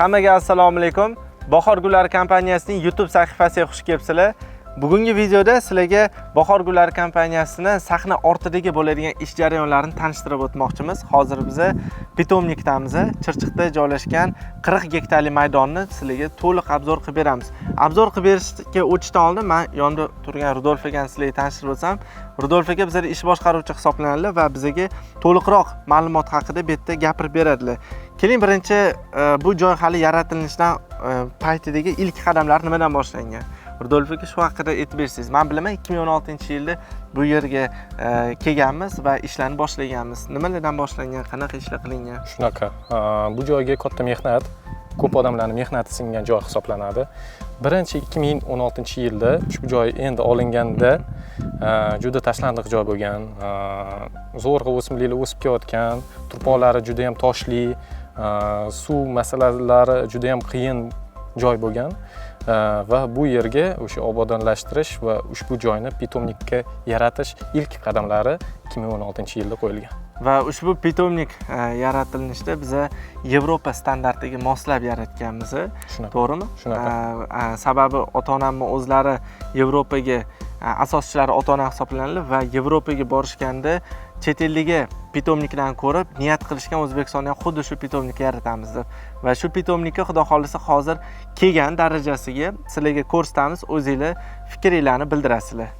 Hammaga assalomu alaykum. Bahor gullari kompaniyasining YouTube sahifasiga xush kelibsizlar. Bugungi videoda sizlarga Bahor gullari kompaniyasini sahna ortidagi bo'ladigan ish jarayonlarini tanishtirib o'tmoqchimiz. Hozir biz питомник damiz. Chirchiqda joylashgan 40 gektarli maydonni sizlarga to'liq обзор qilib beramiz. Обзор qilib berishga o'tishdan oldin men yonimda turgan Rudolf akani sizlarga tanishtirib o'tsam, Rudolf aka bizlar ish boshqaruvchi hisoblanadilar va bizga to'liqroq ma'lumot haqida bu yerda gapirib beradilar. Keling, birinchi bu joy hali yaratilishidan paytidagi ilk qadamlar nimadan boshlangan? Rudolf aka, shu haqida aytib bersangiz. Men bilaman, 2016-yilda bu yerga kelganmiz va ishlarni boshlaganmiz. Nimalardan boshlangan, qanaqa ishlar qilingan? Shunaqa. Bu joyga katta mehnat, ko'p odamlarning mehnati singan joy hisoblanadi. Birinchi 2016-yilda ushbu joy endi olinganda juda tashlandiq joy bo'lgan, zo'rg'a o'simliklar o'sib kelayotgan, turpoqlari juda ham toshli, suv masalalari juda ham qiyin joy bo'lgan. Va bu yerga o'sha obodonlashtirish va ushbu joyni питомник ka yaratish ilk qadamlari 2016-yilda qo'yilgan. Va ushbu питомник yaratilinishda biza Yevropa standartiga moslab yaratganmiz. Shunaqa. To'g'rimi? Shunaqa. Sababi ota-onamni o'zlari Yevropaga, asoschilari ota-onam hisoblanadi va Yevropaga borishganda chet eldagi питомник larni ko'rib niyat qilishgan, O'zbekistonda ham xuddi shu питомник yaratamiz deb. Va shu питомник ka Xudo xohlasa hozir kelgan darajasiga sizlarga ko'rsatamiz, o'zinglar fikringlarni bildirasizlar.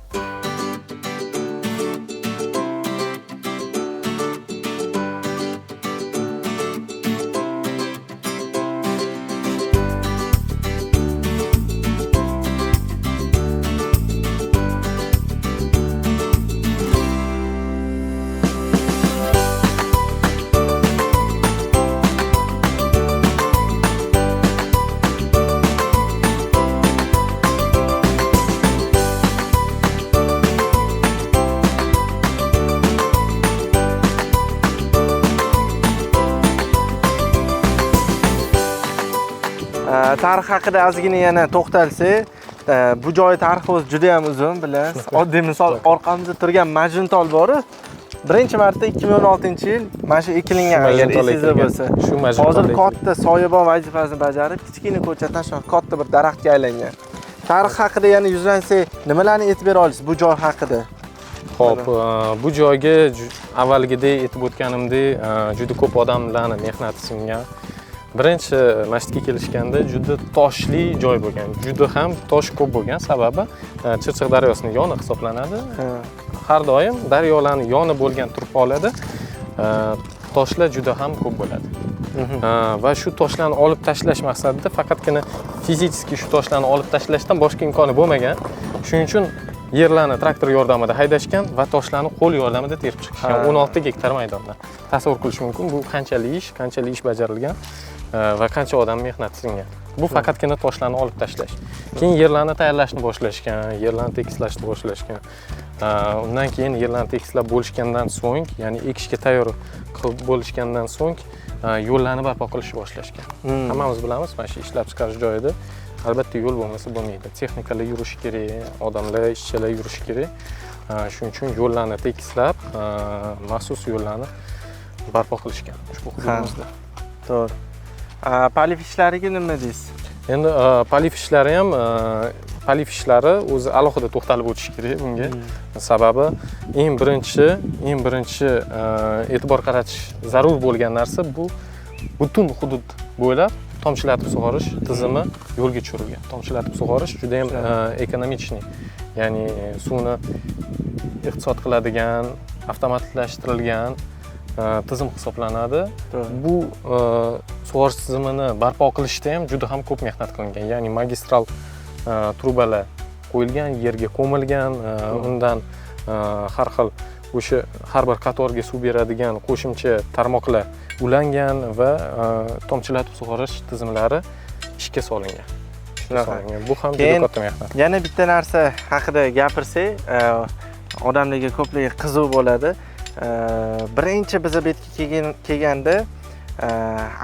Tarix haqida ozgina yana to'xtalsak, bu joy tarixi o'zi juda ham uzun, bilasiz. Oddiy misol, orqamizda turgan Majnuntol bor-u, birinchi marta 2016-yil mana shu ekilingan, agar esingizda bo'lsa. Shu Majnuntol Hozir ekilgan. Katta soyabon vazifasini bajarib, kichkina ko'chatdan shu katta bir daraxtga aylangan. Tarix haqida yana yuzlansak, nimalarni aytib bera olasiz bu joy haqida? Xo'p, bu joyga avvalgidek aytib o'tganimdek, juda ko'p odamlarning mehnati singan. Birinchi masjidga kelishganda juda toshli joy bo'lgan, juda ham tosh ko'p bo'lgan, sababi Chirchiq daryosining yoni hisoblanadi. Har doim daryolarning yoni bo'lgan turpoqlarda toshlar juda ham ko'p bo'ladi. Va shu toshlarni olib tashlash maqsadida faqatgina fizически shu toshlarni olib tashlashdan boshqa imkoni bo'lmagan. Shuning uchun yerlarni traktor yordamida haydashgan va toshlarni qo'l yordamida terib chiqishgan. 16 gektar maydonda. Tasavvur qilish mumkin, bu qanchalik ish, qanchalik ish bajarilgan va qancha odam mehnat singan. Bu faqatgina toshlarni olib tashlash. Keyin yerlarni tayyorlashni boshlashgan, yerlarni tekislashni boshlashgan. Undan keyin yerlarni tekislab bo'lishgandan so'ng, ya'ni ekishga tayyor qilib bo'lishgandan so'ng, yo'llarni barpo qilishni boshlashgan. Hammamiz bilamiz, mana shu ishlab chiqarish joyida albatta yo'l bo'lmasa bo'lmaydi. Texnikalar yurishi kerak, odamlar, ishchilar yurishi kerak. Shuning uchun yo'llarni tekislab, maxsus yo'llarni barpo qilishgan ushbu hududimizda. To'g'ri. Полив ishlariga nima deysiz? Endi полив ishlari ham, полив ishlari o'zi alohida to'xtalib o'tish kerak bunga. Sababi eng birinchi e'tibor qaratish zarur bo'lgan narsa bu butun hudud bo'ylab tomchilatib sug'orish tizimi yo'lga tushirilgan. Tomchilatib sug'orish juda ham экономичный, ya'ni suvni iqtisod qiladigan, avtomatlashtirilgan tizim hisoblanadi. Bu sug'orish tizimini barpo qilishda ham juda ham ko'p mehnat qilingan. Ya'ni magistral trubalar qo'yilgan, yerga ko'milgan, undan har xil o'sha har bir qatorga suv beradigan qo'shimcha tarmoqlar ulangan va tomchilatib sug'orish tizimlari ishga solingan. Ishga solingan. Bu ham juda Keyin katta mehnat. Yana bitta narsa haqida gapirsak, odamlarga ko'pligi qiziq bo'ladi. Birinchi biz bu yerga kelganda,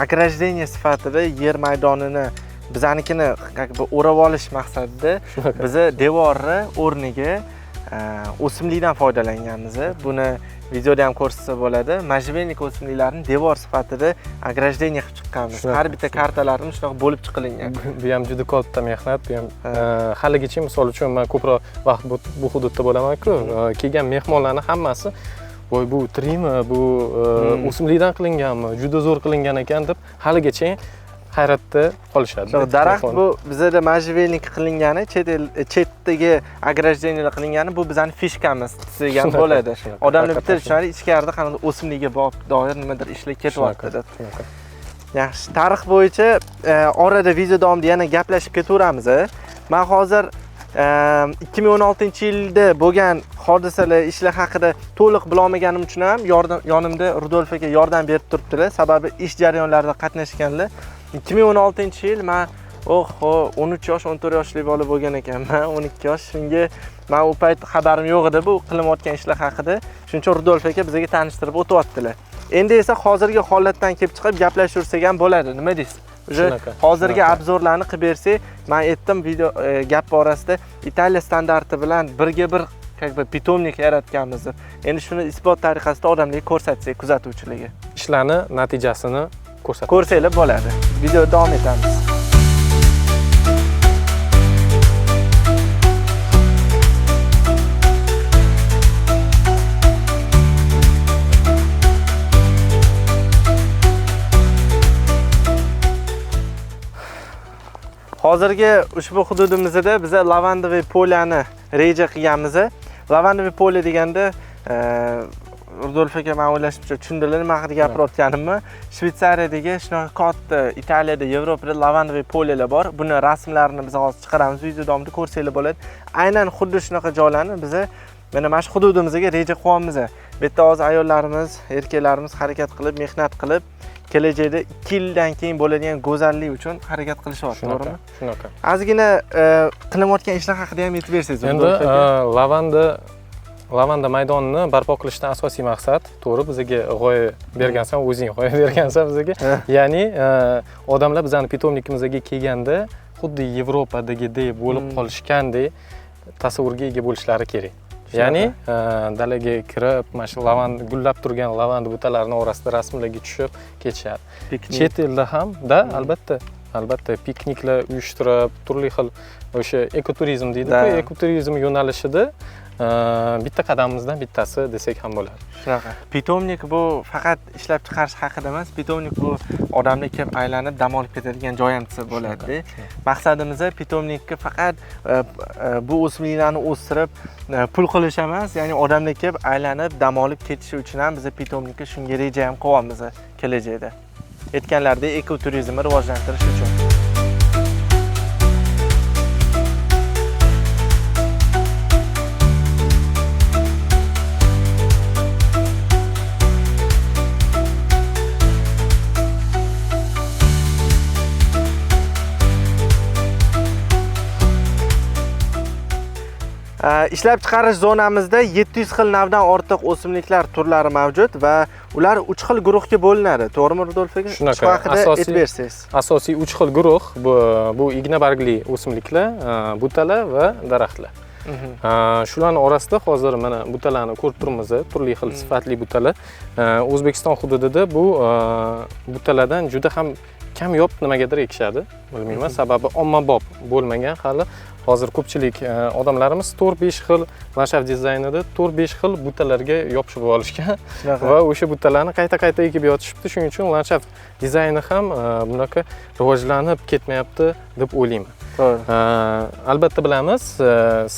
ограждение sifatida yer maydonini bizanikini как бы o'rab olish maqsadida biza devorni o'rniga o'simlikdan foydalanganmiz. Buni videoda ham ko'rsatsa bo'ladi. Можжевельник o'simliklarini devor sifatida ограждение qilib chiqqanmiz. Har bitta kartalarimiz shunaqa bo'lib chiqilingan. Bu ham juda katta mehnat, bu ham haligacha misol uchun men ko'proq vaqt bu hududda bo'laman-ku, kelgan mehmonlarning hammasi voy bu tirikmi, bu o'simlikdan qilinganmi, juda zo'r qilingan ekan deb haligacha hayratda qolishadi. Daraxt bu bizada можжевельник qilingani, chetdagi ограждениеlar qilingani bu bizning fishkamiz degan bo'ladi. Odamlar bitta tushunadi, ichkarida qanday o'simlikka doir nimadir ishlar ketyapti deb. Yaxshi, tarix bo'yicha orada video davomida yana gaplashib ketaveramiz. Men hozir 2016-yilda bo'lgan hodisalar, ishlar haqida to'liq bila olmaganim uchun ham yonimda Rudolf aka yordam berib turibdilar. Sababi ish jarayonlarida qatnashganlar. 2016-yil men 13 yosh, 14 yoshli bola bo'lgan ekanman, 12 yosh. Shunga men u payt xabarim yo'q edi bu qilinayotgan ishlar haqida. Shuning uchun Rudolf aka bizga tanishtirib o'tyaptilar. Endi esa hozirgi holatdan kelib chiqib gaplashursak ham bo'ladi. Nima deysiz? O'sha hozirgi obzorlarni qilib bersak, men aytdim video gap borasida Italiya standarti bilan birga bir как бы pitomnik yaratganmiz deb. Endi shuni isbot tariqasida odamlarga ko'rsatsak, kuzatuvchilarga. Ishlarni natijasini ko'rsatamiz. Ko'rsanglar bo'ladi. Video davom etamiz. Hozirgi ushbu hududimizda biz lavandoviy polyani reja qilganmiz. Lavandoviy polya deganda Rudolf aka men o'ylashimcha tushundilar nima haqida gapirayotganimni. Shvetsariyadagi shunaqa katta, Italiyada, Yevropada lavandoviy polyalar bor. Buni rasmlarini biz hozir chiqaramiz, video davomida ko'rsanglar bo'ladi. Aynan xuddi shunaqa joylarni biz mana shu hududimizga reja qo'yamiz. Bu yerda hozir ayollarimiz, erkaklarimiz harakat qilib, mehnat qilib, kelajakda 2 yildan keyin bo'ladigan go'zallik uchun harakat qilishyapti, to'g'rimi? Shunaqa. Ozgina qilinayotgan ishlar haqida ham aytib bersangiz. Endi lavanda maydonini barpo qilishdan asosiy maqsad, to'g'ri, bizga g'oya bergansan, o'zing g'oya bergansan bizga. Ya'ni odamlar bizning pitomnikimizga kelganda xuddi Yevropadagidek bo'lib qolishgandek tasavvurga ega bo'lishlari kerak. Ya'ni dalaga kirib, mana shu lavanda gullab turgan lavanda butalarining orasida rasmlarga tushib ketishadi. Chet elda ham da albatta pikniklar uyushtirib, turli xil o'sha ekoturizm deydi-ku, ekoturizm yo'nalishida bitta qadamimizdan bittasi desak ham bo'ladi. Shunaqa. Pitomnik bu faqat ishlab chiqarish haqida emas, pitomnik bu odamlar kelib aylanib dam olib ketadigan joy ham desa bo'ladi. Maqsadimiz pitomnikka faqat bu o'simliklarni o'stirib pul qilish emas, ya'ni odamlar kelib aylanib dam olib ketishi uchun ham biz pitomnikka shunga reja ham qo'yamiz kelajakda. Aytganlaridek ekoturizmni rivojlantirish uchun. Ishlab chiqarish zonamizda 700 xil navdan ortiq o'simliklar turlari mavjud va ular 3 xil guruhga bo'linadi. To'g'rimi, Rudolf aka? Shunaqa. Asosiy aytib bersangiz. Asosiy 3 xil guruh bu igna bargli o'simliklar, butalar va daraxtlar. Shularning orasida hozir mana butalarni ko'rib turibmiz, turli xil sifatli butalar. O'zbekiston hududida bu butalardan juda ham kamyob nimagadir ekishadi, bilmayman, sababi ommabop bo'lmagan hali. Hozir ko'pchilik odamlarimiz 4-5 xil landshaft dizaynida 4-5 xil butalarga yopishib olishgan va o'sha butalarni qayta-qayta ekib yotishibdi. Shuning uchun landshaft dizayni ham bunaqa rivojlanib ketmayapti deb o'ylayman. Albatta bilamiz,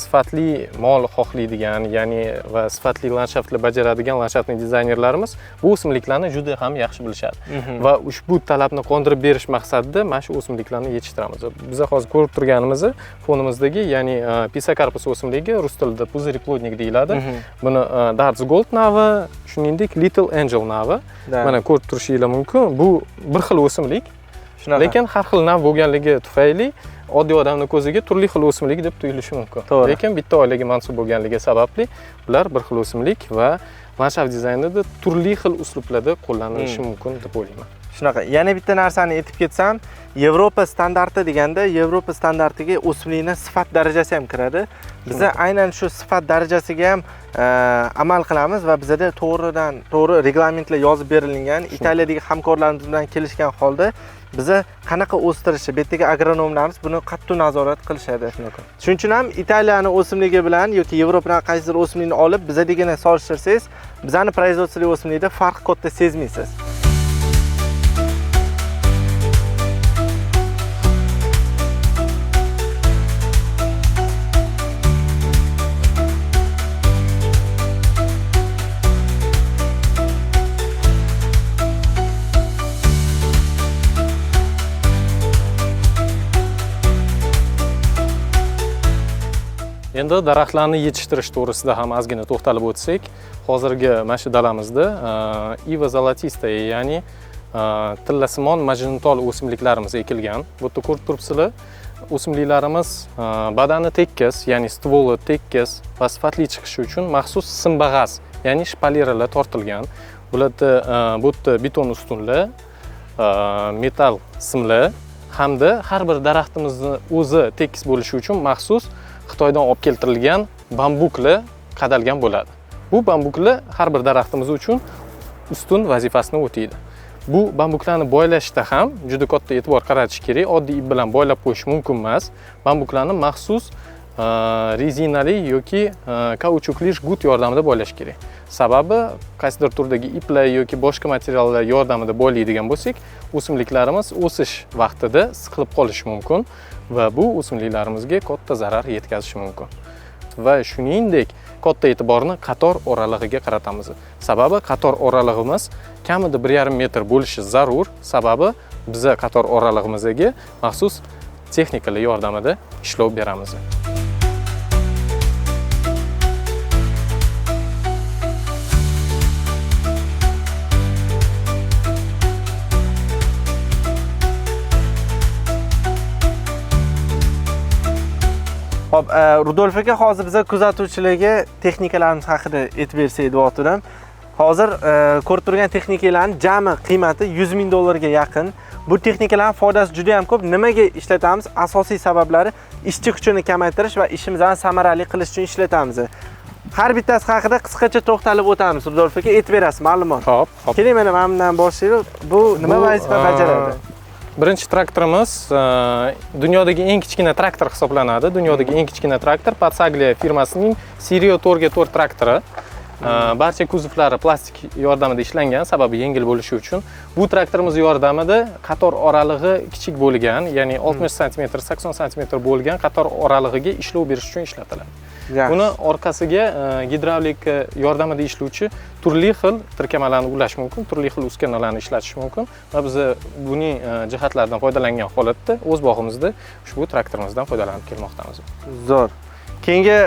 sifatli mol xohlaydigan, ya'ni va sifatli landshaftni bajaradigan landshaftning dizaynerlarimiz bu o'simliklarni juda ham yaxshi bilishadi. Va ushbu talabni qondirib berish maqsadida mana shu o'simliklarni yetishtiramiz. Biz hozir ko'rib turganimiz fonimizdagi, ya'ni pisakarpus o'simligi, rus tilida puziriplodnik deyiladi. Buni Darts Gold navi, shuningdek Little Angel navi. Mana ko'rib turishingiz mumkin. Bu bir xil o'simlik, lekin har xil nav bo'lganligi tufayli oddiy odamning ko'ziga turli xil o'simlik deb tuyulishi mumkin. Lekin bitta oilaga mansub bo'lganligi sababli ular bir xil o'simlik va landshaft dizaynida turli xil uslublarda qo'llanilishi mumkin deb o'ylayman. Shunaqa. Yana bitta narsani aytib ketsam, Yevropa standarti deganda Yevropa standartiga o'simlikning sifat darajasi ham kiradi. Biz aynan shu sifat darajasiga ham amal qilamiz va bizada to'g'ridan to'g'ri reglamentlar yozib berilgan. Italiyadagi hamkorlarimiz bilan kelishgan holda biza qanaqa o'stirishni, bu yerdagi agronomlarimiz buni qattiq nazorat qilishadi. Shuning uchun ham Italiyani o'simligi bilan yoki Yevropadan qaysidir o'simlikni olib bizadagini solishtirsangiz, bizani производствоli o'simlikda farq katta sezmaysiz. Endi daraxtlarni yetishtirish to'g'risida ham ozgina to'xtalib o'tsak, hozirgi mana shu dalamizda iva zolotistaya, ya'ni tillasimon majnuntol o'simliklarimiz ekilgan. Bu yerda ko'rib turibsizlar, o'simliklarimiz badani tekis, ya'ni stvoli tekis va sifatli chiqishi uchun maxsus simbag'az, ya'ni shpaleralar tortilgan. Bularda bu yerda beton ustunlar, metal simlar hamda har bir daraxtimizni o'zi tekis bo'lishi uchun maxsus Xitoydan olib keltirilgan bambuklar qadalgan bo'ladi. Bu bambuklar har bir daraxtimiz uchun ustun vazifasini o'taydi. Bu bambuklarni boylashda ham juda katta e'tibor qaratish kerak. Oddiy ip bilan boylab qo'yish mumkin emas. Bambuklarni maxsus rezinali yoki kauchukli jgut yordamida boylash kerak. Sababi qaysidir turdagi iplar yoki boshqa materiallar yordamida boylaydigan bo'lsak, o'simliklarimiz o'sish vaqtida siqilib qolishi mumkin va bu o'simliklarimizga katta zarar yetkazishi mumkin. Va shuningdek katta e'tiborni qator oralig'iga qaratamiz. Sababi qator oralig'imiz kamida 1,5 metr bo'lishi zarur. Sababi biza qator oralig'imizga maxsus texnikalar yordamida ishlov beramiz. Xo'p, Rudolf aka, hozir biza kuzatuvchilarga texnikalarimiz haqida aytib bersak deyotgandim. Hozir ko'rib turgan texnikalarning jami qiymati 100 ming dollarga yaqin. Bu texnikalarning foydasi juda ham ko'p. Nimaga ishlatamiz? Asosiy sabablari ishchi kuchini kamaytirish va ishimizni samarali qilish uchun ishlatamiz. Har bittasi haqida qisqacha to'xtalib o'tamiz. Rudolf aka, aytib berasiz ma'lumot. Xo'p, xo'p. Keling, mana bundan boshlaylik. Bu nima vazifa bajaradi? Birinchi traktorimiz dunyodagi eng kichkina traktor hisoblanadi. Dunyodagi eng kichkina traktor Pazzaglia firmasining Sirio 4x4 traktori. Barcha kuzovlari plastik yordamida ishlangan, sababi yengil bo'lishi uchun. Bu traktorimiz yordamida qator oralig'i kichik bo'lgan, ya'ni 60 santimetr, 80 santimetr bo'lgan qator oralig'iga ishlov berish uchun ishlatiladi. Buni orqasiga gidravlik yordamida ishlovchi turli xil tirkamalarni ulash mumkin, turli xil uskunalarni ishlatish mumkin va biz buning jihatlaridan foydalangan holatda o'z bog'imizda ushbu traktorimizdan foydalanib kelmoqdamiz. Zo'r. Keyingi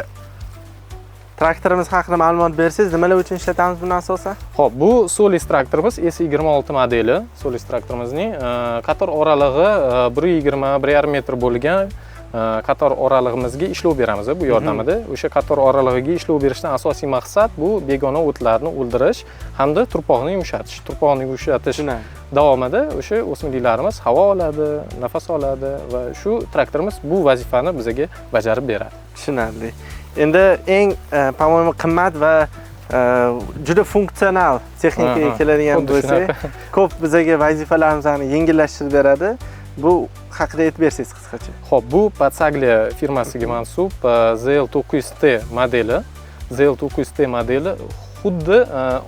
traktorimiz haqida ma'lumot bersangiz, nimalar uchun ishlatamiz buni asosan? Xo'p, bu Solis traktorimiz S26 modeli. Solis traktorimizning qator oralig'i 1,20, 1,5 metr bo'lgan qator oralig'imizga ishlov beramiz bu yordamida. O'sha qator oralig'iga ishlov berishdan asosiy maqsad bu begona o'tlarni o'ldirish hamda turpoqni yumshatish. Turpoqni yumshatish davomida o'sha o'simliklarimiz havo oladi, nafas oladi va shu traktorimiz bu vazifani bizga bajarib beradi. Tushunarli. Endi eng, по-моему, qimmat va juda funksional texnikaga keladigan bo'lsak, ko'p bizga vazifalarimizni yengillashtirib beradi. Bu haqida aytib bersangiz qisqacha. Xo'p, bu Pazzaglia firmasiga mansub ZL900T modeli. ZL900T modeli xuddi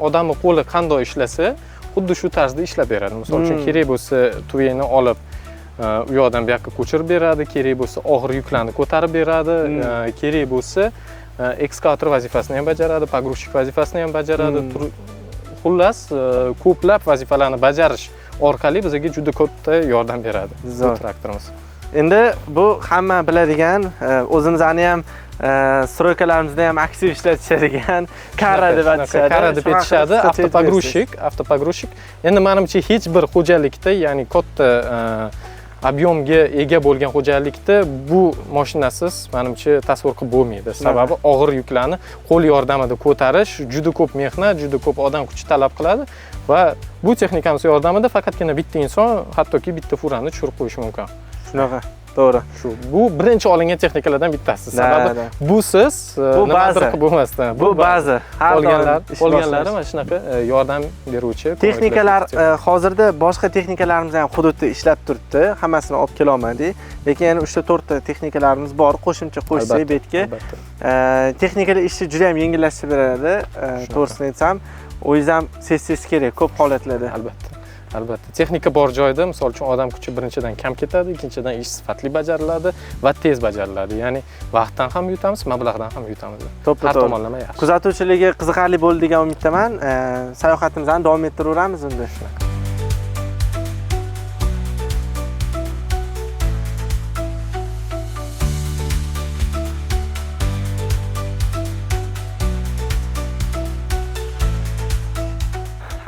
odamning qo'li qanday ishlasa, xuddi shu tarzda ishlab beradi. Misol uchun, kerak bo'lsa tuvakni olib u yoqdan bu yoqqa ko'chirib beradi, kerak bo'lsa og'ir yuklarni ko'tarib beradi, kerak bo'lsa ekskavator vazifasini ham bajaradi, pogrushik vazifasini ham bajaradi. Xullas, ko'plab vazifalarni bajarish orqali bizga juda katta yordam beradi bu traktorimiz. Endi bu hamma biladigan, o'zimizni ham stroykalarimizda ham aktiv ishlatishadigan kara deb aytishadi. Kara deb aytishadi, avtopogrushik, avtopogrushik. Endi menimcha hech bir xo'jalikda, ya'ni katta объем ga ega bo'lgan xo'jalikda bu mashinasiz menimcha tasavvur qilib bo'lmaydi. Sababi og'ir yuklarni qo'l yordamida ko'tarish juda ko'p mehnat, juda ko'p odam kuchi talab qiladi va bu texnikamiz yordamida faqatgina bitta inson hattoki bitta furani tushirib qo'yishi mumkin. Shunaqa, to'g'ri. Shu bu birinchi olingan texnikalardan bittasi. Sababi busiz bu baza bo'lmasdan. Bu baza. Qolganlari mana shunaqa yordam beruvchi texnikalar. Hozirda boshqa texnikalarimiz ham hududda ishlab turibdi. Hammasini olib kela olmadik. Lekin yana 3-4 ta texnikalarimiz bor. Qo'shimcha qo'shsak bu yerga. Texnikalar ishni juda ham yengillashtirib beradi. To'g'risini aytsam, o'zingiz ham sezsangiz kerak ko'p holatlarda. Albatta. Albatta. Texnika bor joyda, misol uchun, odam kuchi birinchidan kam ketadi, ikkinchidan ish sifatli bajariladi va tez bajariladi. Ya'ni vaqtdan ham yutamiz, mablag'dan ham yutamiz. Har tomonlama yaxshi. Kuzatuvchilarga qiziqarli bo'ldi degan umiddaman. Sayohatimizni davom ettiraveramiz unda.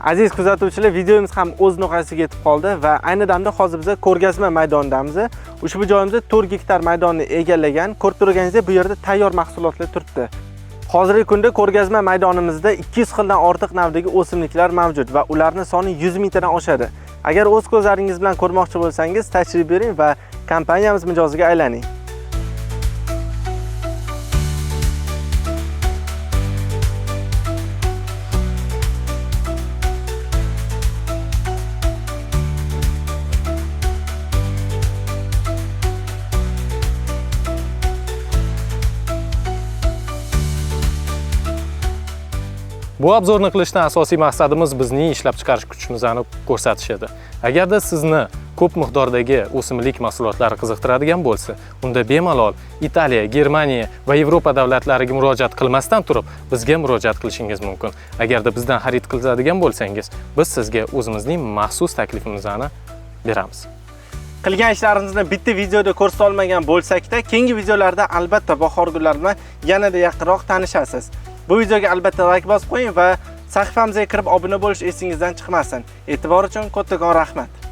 Aziz kuzatuvchilar, videomiz ham o'z nuqtasiga yetib qoldi va ayni damda hozir biz ko'rgazma maydonidamiz. Ushbu joyimizda 4 gektar maydonni egallagan. Ko'rib turganingizdek, bu yerda tayyor mahsulotlar turibdi. Hozirgi kunda ko'rgazma maydonimizda 200 xildan ortiq navdagi o'simliklar mavjud va ularning soni 100 mingtadan oshadi. Agar o'z ko'zlaringiz bilan ko'rmoqchi bo'lsangiz, tashrif buyuring va kompaniyamiz mijoziga aylaning. Bu obzorni qilishdan asosiy maqsadimiz bizning ishlab chiqarish kuchimizni ko'rsatish edi. Agarda sizni ko'p miqdordagi o'simlik mahsulotlari qiziqtiradigan bo'lsa, unda bemalol Italiya, Germaniya va Yevropa davlatlariga murojaat qilmasdan turib bizga murojaat qilishingiz mumkin. Agarda bizdan xarid qiladigan bo'lsangiz, biz sizga o'zimizning maxsus taklifimizni beramiz. Qilgan ishlarimizni bitta videoda ko'rsata olmagan bo'lsak-da, keyingi videolarda albatta bahor gullari bilan yanada yaqinroq tanishasiz. Bu videoga albatta like bosib qo'ying va sahifamizga kirib obuna bo'lish esingizdan chiqmasin. E'tibor uchun kattakon rahmat.